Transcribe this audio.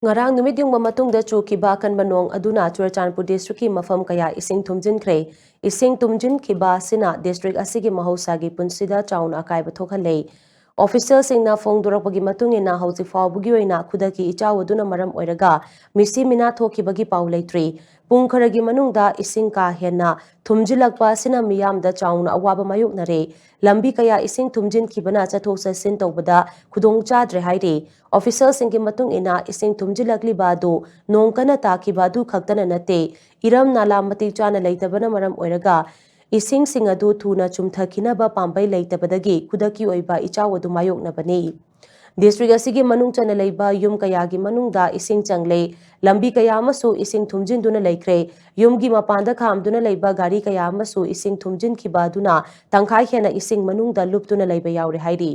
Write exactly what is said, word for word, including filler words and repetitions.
ꯉꯔꯥꯡ ꯅꯨꯃꯤꯠ ꯌꯨꯡꯕ ꯃꯇꯨꯡꯗ ꯆꯨꯈꯤꯕ ꯑꯀꯟꯕ ꯅꯣꯡ ꯑꯗꯨꯅ ꯆꯨꯔꯆꯥꯟꯄꯨꯔ district ꯀꯤ ꯃꯐꯝ ꯀꯌꯥ ꯏꯁꯤꯡ ꯊꯨꯝꯖꯤꯟꯈ꯭ꯔꯦ꯫ ꯏꯁꯤꯡ ꯊꯨꯝꯖꯤꯟꯈꯤꯕ ꯑꯁꯤꯅ district ꯑꯁꯤꯒꯤ ꯃꯍꯧꯁꯥꯒꯤ ꯄꯨꯟꯁꯤꯗ ꯆꯥꯎꯅ ꯑꯀꯥꯏꯕ ꯊꯣꯛꯍꯜꯂꯦ꯫ Official ꯁꯤꯡꯅ ꯐꯣꯡꯗꯣꯔꯛꯄꯒꯤ ꯃꯇꯨꯡ ꯏꯟꯅ, ꯍꯧꯖꯤꯛ ꯐꯥꯎꯕꯒꯤ ꯑꯣꯏꯅ ꯈꯨꯗꯛꯀꯤ ꯏꯆꯥꯎ ꯑꯗꯨꯅ ꯃꯔꯝ ꯑꯣꯏꯔꯒ ꯃꯤꯁꯤ ꯃꯤꯅꯥ ꯊꯣꯛꯈꯤꯕꯒꯤ ꯄꯥꯎ ꯂꯩꯇ꯭ꯔꯤ꯫ ꯄꯨꯡ ꯈꯔꯒꯤ ꯃꯅꯨꯡꯗ ꯏꯁꯤꯡ ꯀꯥ ꯍꯦꯟꯅ ꯊꯨꯝꯖꯤꯜꯂꯛꯄ ꯑꯁꯤꯅ ꯃꯤꯌꯥꯝꯗ ꯆꯥꯎꯅ ꯑꯋꯥꯕ ꯃꯥꯌꯣꯛꯅꯔꯦ꯫ ꯂꯝꯕꯤ ꯀꯌꯥ ꯏꯁꯤꯡ ꯊꯨꯝꯖꯤꯟꯈꯤꯕꯅ ꯆꯠꯊꯣꯛ ꯆꯠꯁꯤꯟ ꯇꯧꯕꯗ ꯈꯨꯗꯣꯡ ꯆꯥꯗ꯭ꯔꯦ ꯍꯥꯏꯔꯤ꯫ Official ꯁꯤꯡꯒꯤ ꯃꯇꯨꯡ ꯏꯟꯅ, ꯏꯁꯤꯡ ꯊꯨꯝꯖꯤꯜꯂꯛꯂꯤꯕ ꯑꯗꯨ ꯅꯣꯡ ꯀꯟꯅ ꯇꯥꯈꯤꯕ ꯑꯗꯨ ꯈꯛꯇꯅ ꯅꯠꯇꯦ, ꯏꯔꯝ ꯅꯥꯂꯥ ꯃꯇꯤꯛ ꯆꯥꯅ ꯂꯩꯇꯕꯅ ꯃꯔꯝ ꯑꯣꯏꯔꯒ ꯏꯁꯤꯡꯁꯤꯡ ꯑꯗꯨ ꯊꯨꯅ ꯆꯨꯝꯊꯈꯤꯅꯕ ꯄꯥꯝꯕꯩ ꯂꯩꯇꯕꯗꯒꯤ ꯈꯨꯗꯛꯀꯤ ꯑꯣꯏꯕ ꯏꯆꯥꯎ ꯑꯗꯨ ꯃꯥꯌꯣꯛꯅꯕꯅꯤ꯫ District ꯑꯁꯤꯒꯤ ꯃꯅꯨꯡ ꯆꯟꯅ ꯂꯩꯕ ꯌꯨꯝ ꯀꯌꯥꯒꯤ ꯃꯅꯨꯡꯗ ꯏꯁꯤꯡ ꯆꯪꯂꯦ꯫ ꯂꯝꯕꯤ ꯀꯌꯥ ꯑꯃꯁꯨ ꯏꯁꯤꯡ ꯊꯨꯝꯖꯤꯟꯗꯨꯅ ꯂꯩꯈ꯭ꯔꯦ꯫ ꯌꯨꯝꯒꯤ ꯃꯄꯥꯟꯗ ꯈꯥꯝꯗꯨꯅ ꯂꯩꯕ ꯒꯥꯔꯤ ꯀꯌꯥ ꯑꯃꯁꯨ ꯏꯁꯤꯡ ꯊꯨꯝꯖꯤꯟꯈꯤꯕ ꯑꯗꯨꯅ ꯇꯪꯈꯥꯏ ꯍꯦꯟꯅ ꯏꯁꯤꯡ ꯃꯅꯨꯡꯗ ꯂꯨꯞꯇꯨꯅ ꯂꯩꯕ ꯌꯥꯎꯔꯦ ꯍꯥꯏꯔꯤ꯫